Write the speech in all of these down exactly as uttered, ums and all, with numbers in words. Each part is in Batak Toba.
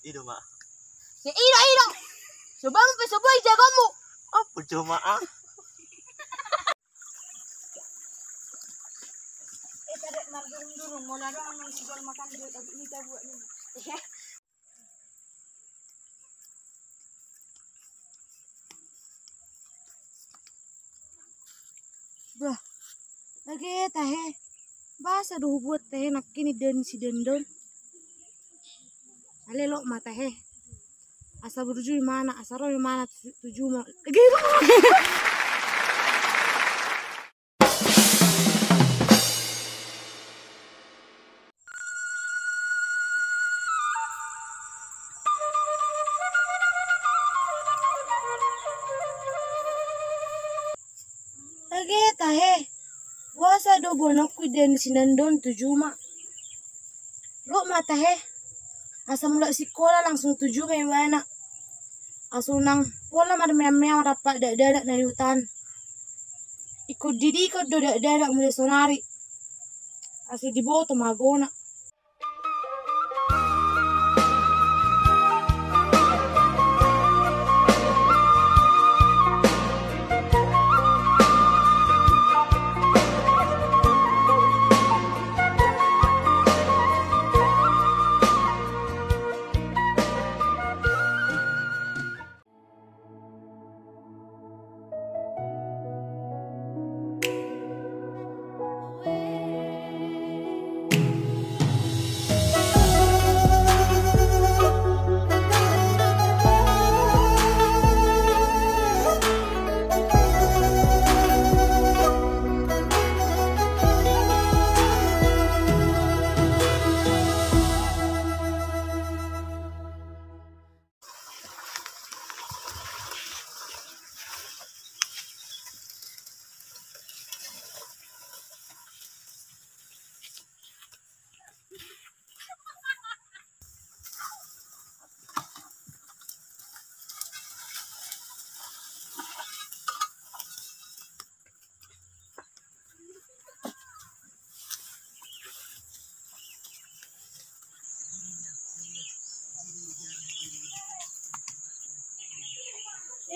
Ido ma. Ya ido, ido. Coba mu pe coba i jagomu. Apa cuma ah? Eh, tadi margurung-gurung, mau lado ang si jual makan di, di, di, di, di. Bah, age tahe. Boasa do hubuat tahe nangkin i dan si Dondon. Ale lok ma tahe. Asa burju imana, asa ro imana tu, tu juma. Age. Age tahe, boasa do boanonku i dan si Dondon tu juma. Lok ma tahe. Asa mulak sikola langsung tu juma ibana. Asa unang pola marmeam-meam rap dakdanak na di huta an. Ingkon didihon do dakdanak muse sonari. Asa diboto ma agona.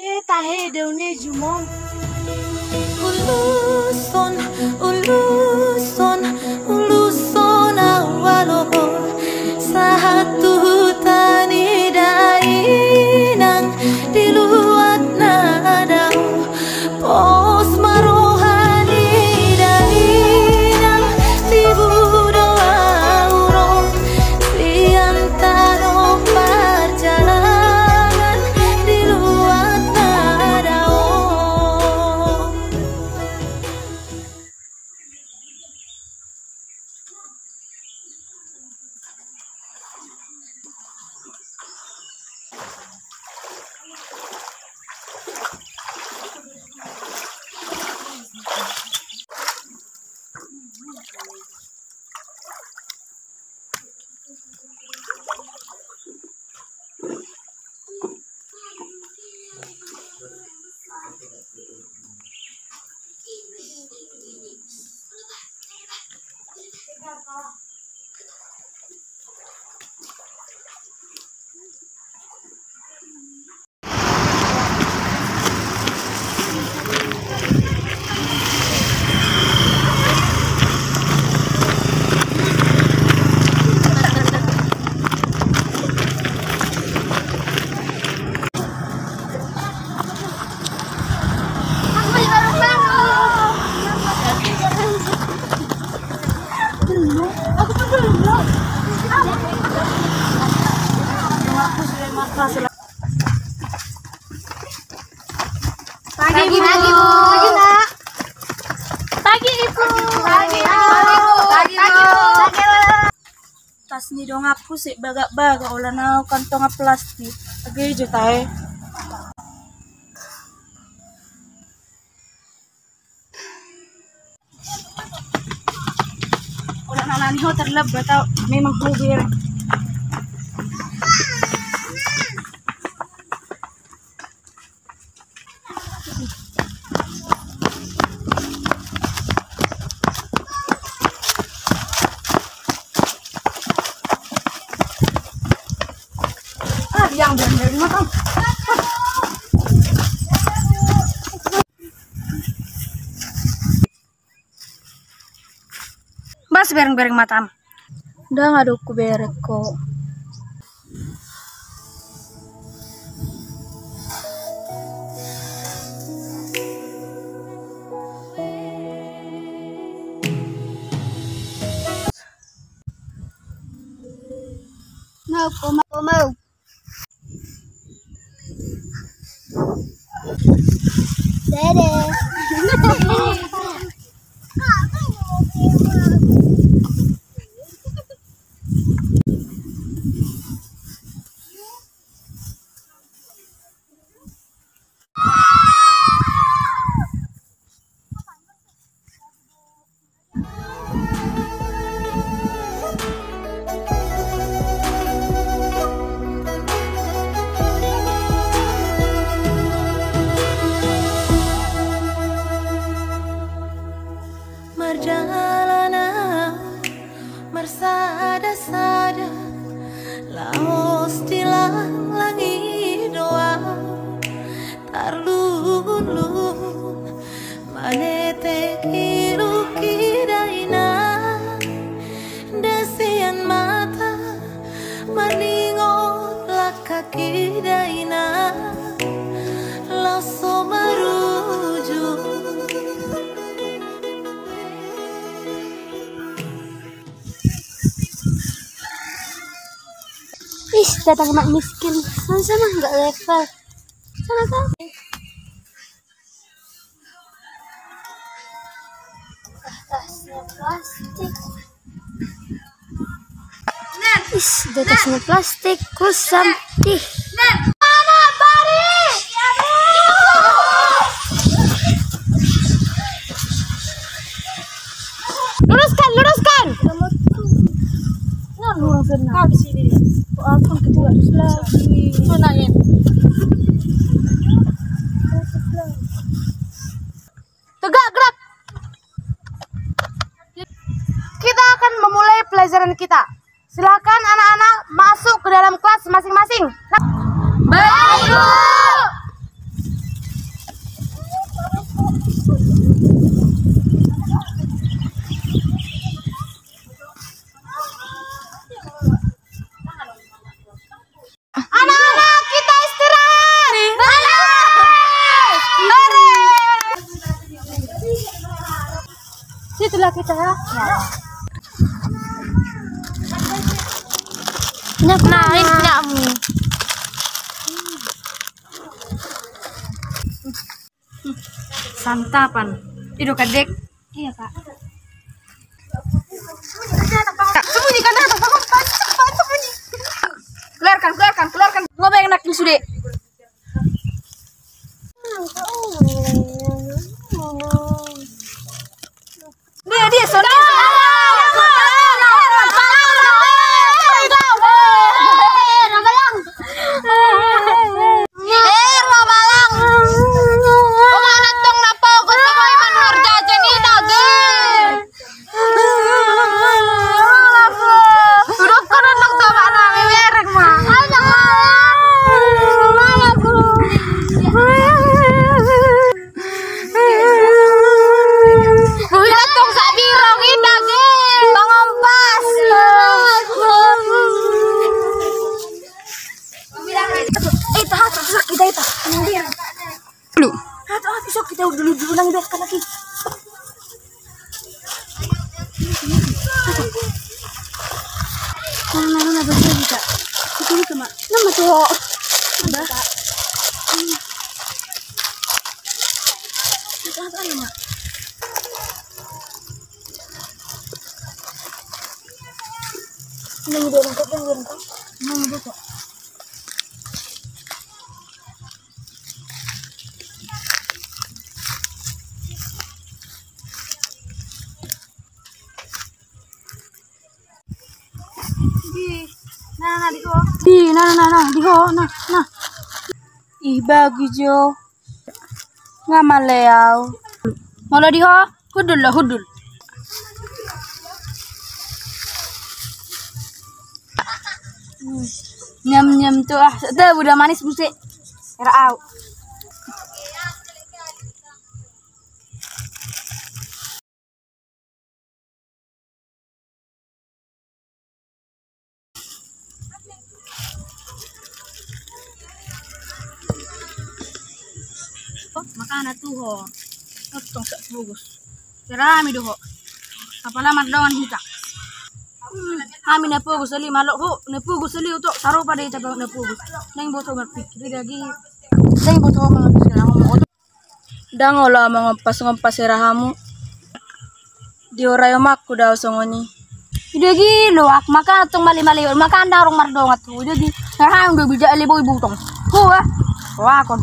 Eh, tahe daun ni jumong. Uluson, uluson, uluson au alo ho. Sahat tu huta ni dainang di luat na dao. Pos ma roha ni dainang, tibu do au ro, sian tano parjalanan di luat na dao. Belum, aku tuh belum, loh. Pagi, pagi, Bu. Pagi, Nak. Pagi, Ibu. Pagi, Ibu. Pagi, Bu. Pagi, Bu. Tas ni donganku sip bagak-bagak, holan au kantongan plastik. Age jo tahe. Holan alani ho terlambat au, memang hobi. Jangan bereng-bereng matam. Bas bereng-bereng matam. Ndang adong hubereng ho. Mau, mau, mau. Dadah. Marjalan au marsada-sada, laos di langlang i do au tarlulung, manetek iluk i da inang, da sian mata marningot langkak i da inang, laos so marujung. Ih, datang anak miskin. Sama-sama nggak level. Sana, sana. Kertasnya plastik. Is, di atasnya plastik, kusam. Ih. Luruskan, luruskan. Nah, luruskan. Kau di sini. Kau di sini. Tuh, nangin. Tegak, gerak. Kita akan memulai pelajaran kita. Silakan anak-anak masuk ke dalam kelas masing-masing. Baik, Bu. Anak-anak, kita istirahat. Hore. Situlah kita, ya. Nah, ini punyakmu. Santapan. Ido, Kadek. Iya, Kak. Sembunyi, kan, datang, bangun, bangun, bangun, sembunyi. Keluarkan, keluarkan, keluarkan. Ngobeng nak sude. Dia, dia, sonde. Eh, Ramalang. Oma, nantong napa, kau sama Iman Nurjajan ini, Dage. Udah kan nantong sama nami merek, Ma. Udah tong sabirong inda ge. Pangompas. Eh, tahan, tahan, kita itu. Dulu. Tahan, tahan, besok kita dulu, dulu nang biar kan lagi. Nah, nah, nah, nah, baca juga. Itu, itu, Mak. Nama tuh? Udah. Itu apa nama? Ini dia lengkap, ini dia lengkap. Ini dia kok. Di, nah, nah, nah, di ho. Di, nah, nah, nah, nah, di ho, nah, nah. Ih, bagi jo. Nga male au. Molo di ho, hundul lo, hundul. Hmm. Nyam nyam tu ah, tu udah manis muse. Era au. Makana tu ho. Ottong sak pogos. Cerami do ho. Apala mardongan hita. Hmm, hami na pogos sali malo ho, na pogos sali uto saropa de ita na pogos. Neng boto marpikir lagi. Neng boto marpikir. Ndang olo au mangompas-ngompas era hamu. Di orai omakku dao songon i. Ida gilo ak makan tong mali-mali makan darong mardongan tu ida di. Era hamu do bijak lebo ibutong. Ho ah. Wakon.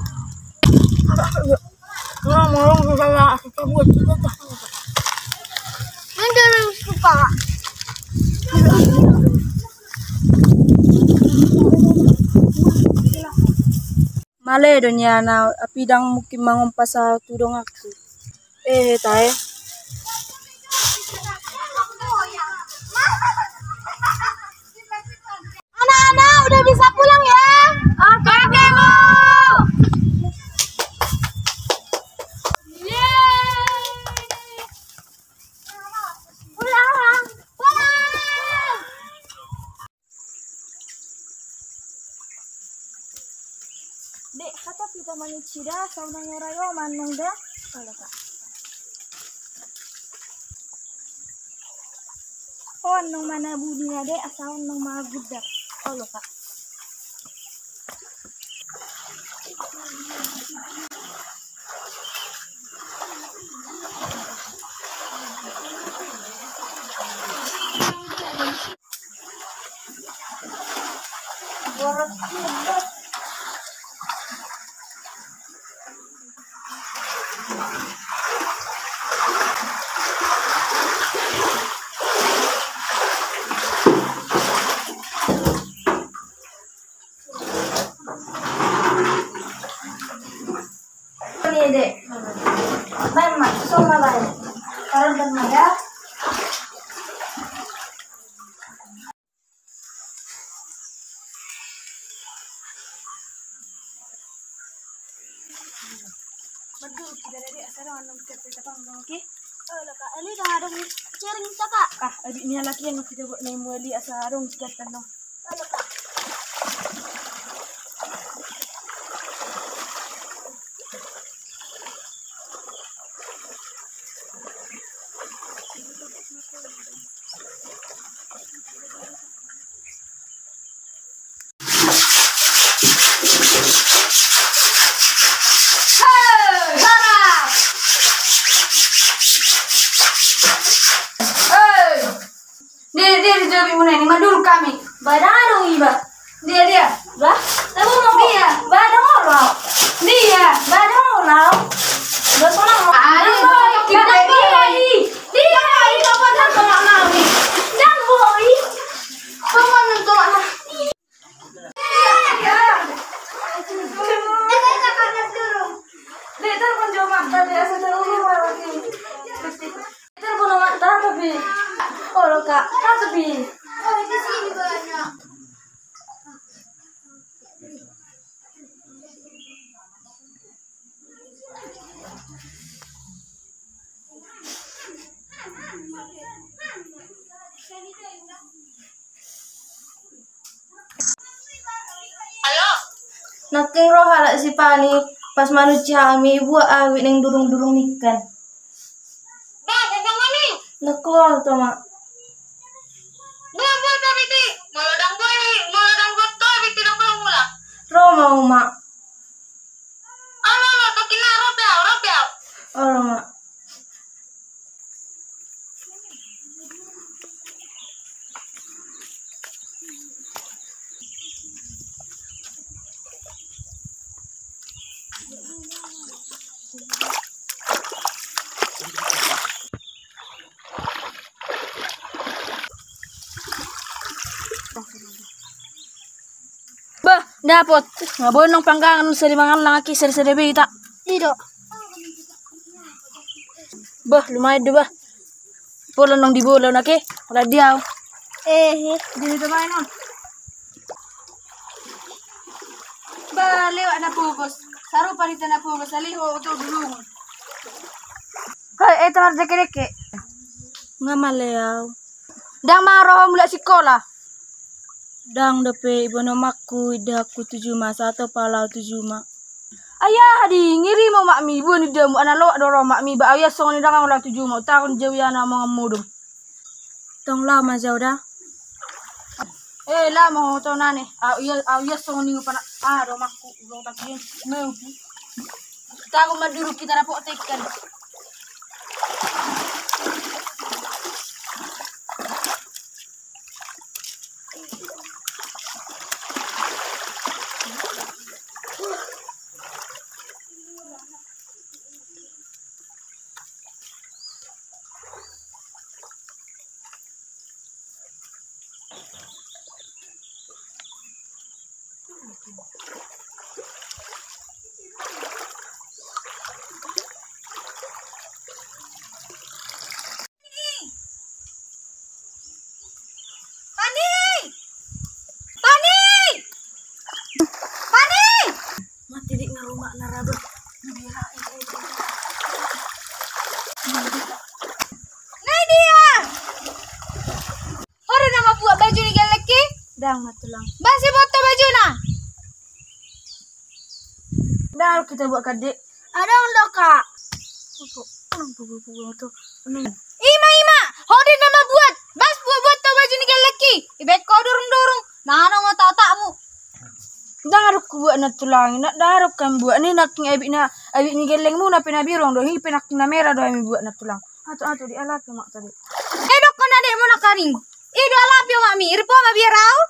Nang dalam suka. Male do nian au, api ndang mungkin mangompas au tu donganku. Eh, tahe. Anak-anak udah bisa pulang ya? Oke, Bu. Yeay. Pulang. Pulang. Dek, hata pita manuci da, sau nang urai o manung da. Kalau kak. Oh, nung mana budi na dek, asal nung mana gudak. Kalau kak. Ini dek. Baik mak, susun lah baik. Kalau dan ada. Madung, kita dari asal orang nunggu kita panggang, oke? Oh, lo kak, ini dah ada sharing kita kak. Ah, abis ini lagi yang kita buat nemu wali asal orang kita tenang. Dia, dia di jabi muna ini, madul kami. Badang adong iba. Dia, dia. Bah, tahu mau dia. Badang olo. Dia, badang olo. Bah, sono. Ayo, kita dia. Dia, itu apa tak tolak kami? Jangan boy. Sopan tolak kami. Dia, dia. Dia, dia, kan jauh mata dia, sudah ulu lagi. Telepon omak ta tapi. Olo kak, ta tapi. Oh, di sini banyak. Nangkin ro halak Sipani, pas manuci hami, buat awit neng durung-durung nikan. Ba, bebang kami. Nangkin ro toma. Ba, ba, ba, biti. Molo dang boi, molo dang boi to, biti dang pulang mula. Ro ma uma. Alo, alo, tokin na, ro pe au, ro pe au. Ro ma. Bah, dapot. Nga bonong panggangan sari mangallang aki sari sari beta. Ido. Bah, lumayan do bah. Pola nong di bola nake, pola diau. Eh, eh. Jadi lumayan on. Lewat na pogos. Sarupa ni na pogos. Saliho tu dulu. Hei, eh, teman deke-deke. Nga male au. Ndang ma ro ho mulak sikola? Ndang dope, iboan omakku, indahanku tu juma, sahat ho pala au tu juma. Ai aha di ngiri ma omakmi, iboan indamu, ala loak do ro omakmi, ba au ia songon i ndang au lao tu juma, utagon jau ia na mangan modom. Tong lao ma jau da. Eh, lao ma ho tong nane. Au ia, au ia songon i panak. Ah, do omakku, ulang tapi. Mau. Tahu maduru kita dapat tekan. Pani! Pani! Pani! Mate dik na rumah na raba. Nai dia! Ho do na mambuat baju ni gellengki? Ndang ma tulang. Basi boto bajuna. Ndang hita buat kade. Adong do ka. Ima, ima. Ho do na mambuat. Bas buat, buat tu baju ni gellengki. Ibaen ho durung-durung. Nano ma otak-otakmu. Ndang adong hubuat na tulang, ndang adong hubuat ni nangkin abit na, abit ni gellengmu na pinabiru do, i pe nangkin na mera do hami buat na tulang. Ato, ato, dialapi omak tadi. Eh, dokkon adekmu nangkaning. I do alapi omakmi, iri po mabiar au.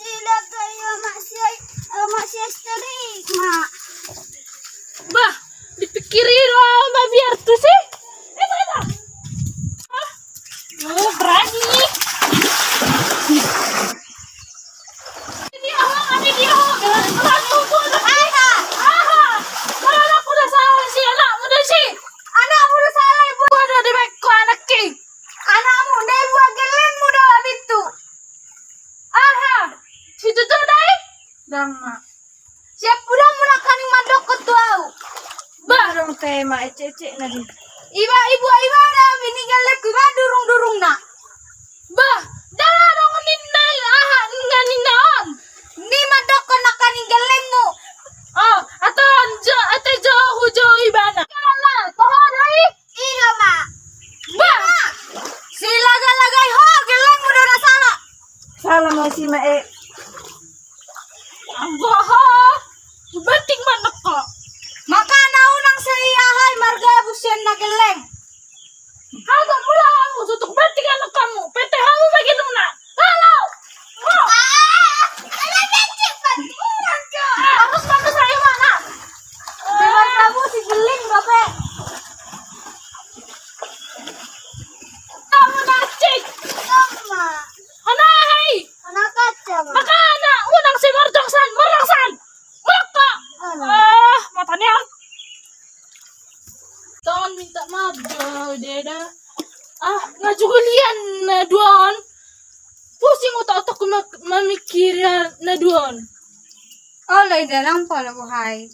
Dilagai omak si, omak si Asteri, Mak. Bah, dipikiri do mabiar tusi. Eh, bah, bah. Ah, oh, berani. Ini awak ada dia. Aha. Aha. Kalau aku udah salah si anakmu dah si. Anakmu udah salah, Ibu. Ada di beko anak ki. Anakmu, ndai buat gellengmu do abit tu. Aha! Situtu do i? Ndang ma. Siap udah mula kami mandokkon tu au. Bah. Ndang tema ecek-ecek na di. Iba, ibu, iba na bini gellengku, iba durung-durungna. Bah, ndang adong ninna aha, ninna, ninna on. Ni mandokkon nangkaning gellengmu. Oh, ato jo, ato jo, hu jo ibana. Kala, toho do i. Ido ma. Bah! Silagalagai ho, gellengmu do na sala. Sala ma si ma e. Anggo ho. Betik manuk ho. Makana unang sai aha i margabus sian na gelleng. Hamu mula hamu, tutuk betik manuk hamu. Pete hamu bagi nuna. Halo. Harus kamu saya mana? Memang kamu si Geling, Bapak. Kamu nacik. Sama. Anak hai. Anak kacang. Makana unang si Morjongsan, Morjongsan. Maka. Anak. Ah, matanya. Tong minta maaf jo, Deda. Ah, nga jugulian na dua on. Pusing otak-otakku ma-, mamikiri na dua on. Olo, Eda, nang pala bohai.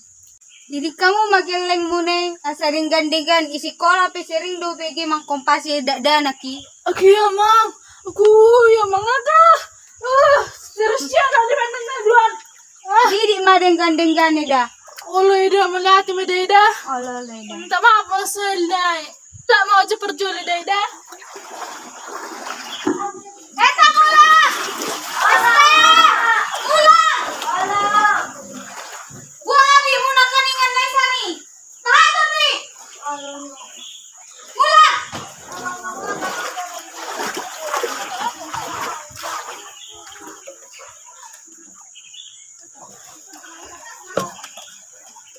Jadi hamu ma gellengmu ne, asa denggan-denggan, i sikola pe sering do bege mangkompasi dakdanak i. Aku ya, Mang. Aku ya, Mang, ada. Ah, terus dia ada di mana na dua on. Ah. Jadi ma denggan-denggan, Eda. Olo, Eda, mauliate ma, Eda. Olo, olo, Eda. Minta maaf, Mas Eldai. Tak mau cepat juli dai dah. Eta mula. Astaga. Mula. Gua abi muna kaningan nesa ni. Tahan tapi. Mula.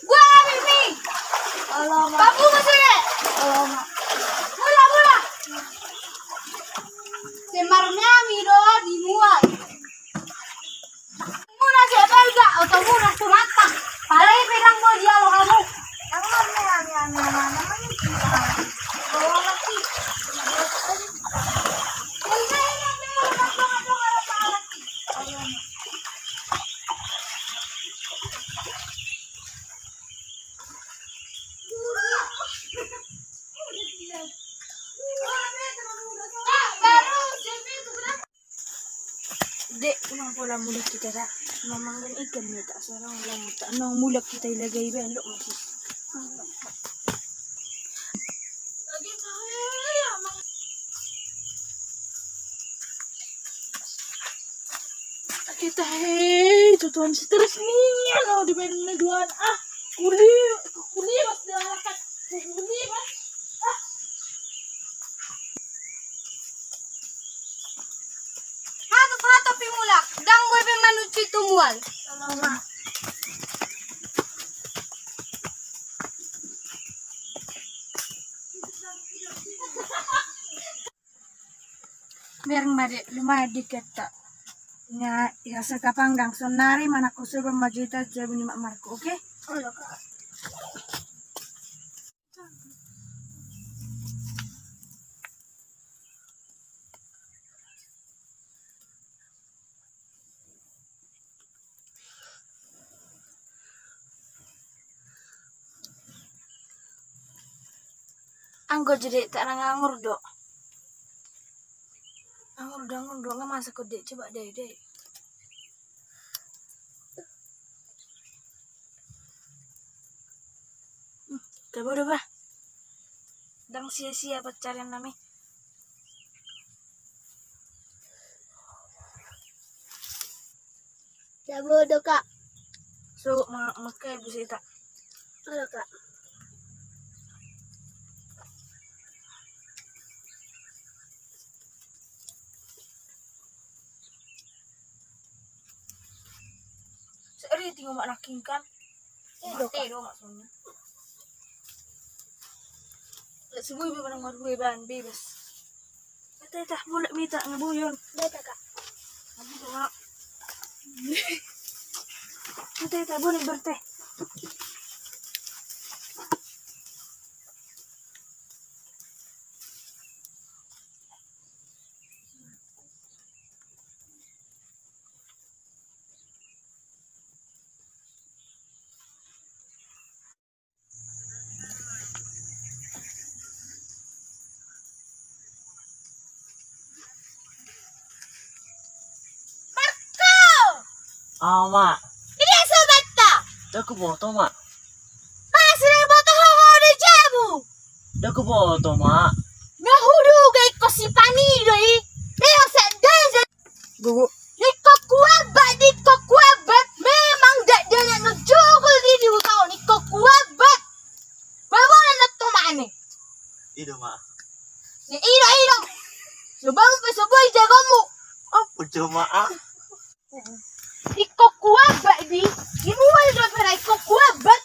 Gua abis nih. Alamak. Papu masih deh. Alamak. Mula, mula. Semarnya mi do di mual. Dek, unang pola mulak hita da. Mamanggang ikan ma hita, asa unang mulak hita, unang mulak hita, ilagai baen lok masih. Kita hei, tutuan stres ni, alo di baen na duaan, ah, kuli, kuli mas dia lakat, kuli mas, ah. Hatop, hatop pe mulak. Ndang boi pe manuci tu mual. Bereng ma dek, lumayan dikit ta. Nga, ya, saka panggang. Sonari manangko soban ma jo hita jabu ni Mak Marko, oke? Olo, Kak. Anggo jadi tak nang anggur do. Anggur do, anggur do, nga masak ko dek, coba dek, dek. Hmm, tabo do bah. Ndang sia-sia pancarian nami. Tabo do, Kak. So, ma-, makai bisa ita. Olo, Kak. Seri tinggal mak naking kan. Mate do mak sona. Lek sebui be manang marbue ban bebas. Eta, eta, mulak mita ngabuyon. Beta, Kak. Ngabuyon, Kak. Eta, eta, boleh berteh. Marko! Aha, Mak? Idia sobatta? Ndang huboto, Mak. Masih ndang huboto ho, ho di jabu? Ndang huboto, Mak. Nga huduga ingkon sipanido i. Leo sadari. Gogo. Ingkon huabat, ingkon huabat. Memang dak dia na jugul di, di huta on, ingkon huabat. Babonan na tomane. Ido, Mak. Ya, ido, ido. Sebab pe seboi jagomu. Apa cuma, ah? Ingkon huabat di. Imual do pera ingkon huabat.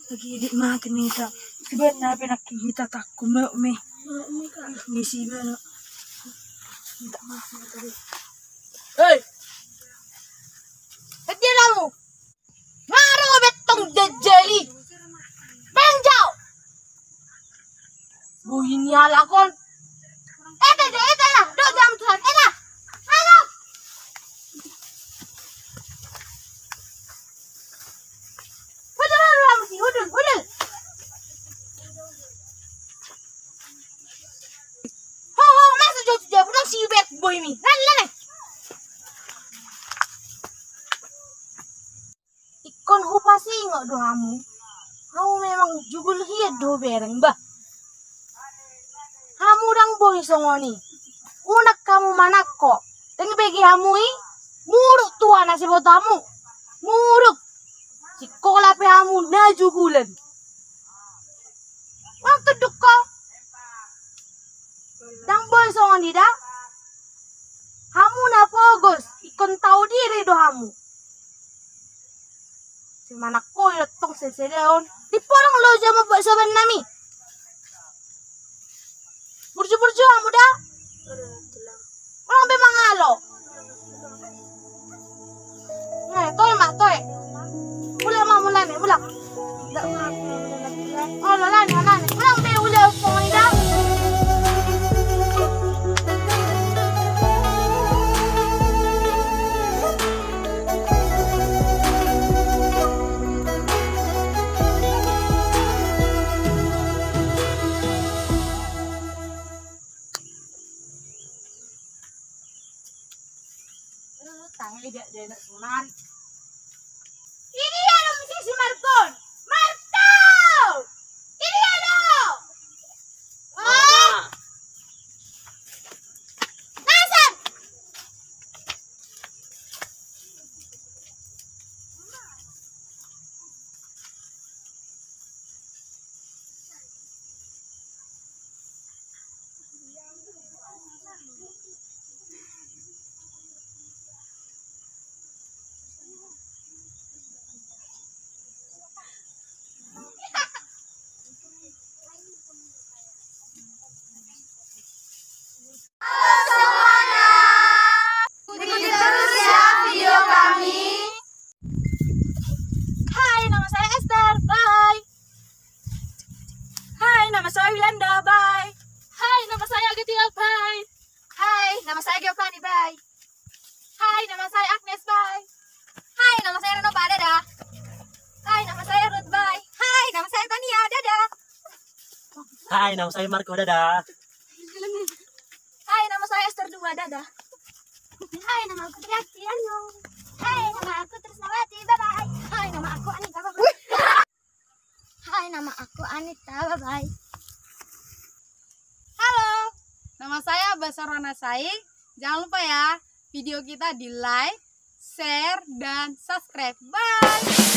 Lagi dik mati mita. Sebenarnya pe nak kita takut mau me. Ngisi bana. Minta maaf tadi. Hei. Hei dia kamu. Maro bettong jajali. Penjau. Boi ni alak on. Eta, eta, eta, do jam Tuhan, eta. Halo. Hudul, hudul, hudul, hudul. Ho, ho, masuk jo tu jabu, nang si bet boi mi. Lan, lan, eh. Ingkon hupasingot do hamu. Hamu memang jugul hian do hubereng bah. Hamu ndang boi songon i. Unang hamu manangko. Ndang bege hamu i. Muruk tua na siboto hamu. Muruk. Sikola pe hamu na jugulan. Unang tunduk ho. Ndang boi songon i da. Hamu na pogos, ingkon tau diri do hamu. Simanangko i dottong seseleon. Di porong lo jama buat soban nami. Burju-burju hamu da. Unang be mangalo. Eh, toe ma, toe. Mulak ma, mulak ni, mulak. Olo, lan, lan. Mulak be, mulak, mulak. Hai, nama saya Wilanda, bye. Hai, nama saya Agitio, bye. Hai, nama saya Giovanni, bye. Hai, nama saya Agnes, bye. Hai, nama saya Renova, dadah. Hai, nama saya Ruth, bye. Hai, nama saya Tania, dadah. Hai, nama saya Marco, dadah. Hai, nama saya Esther dua, dadah. Hai, nama aku Triakti, annyeong. Hai, nama aku Trisnawati, bye bye. Hai, nama aku Anita, bye bye. Hai, nama aku Anita, bye bye. Halo, nama saya Basarona Saing. Jangan lupa ya, video kita di like, share, dan subscribe. Bye.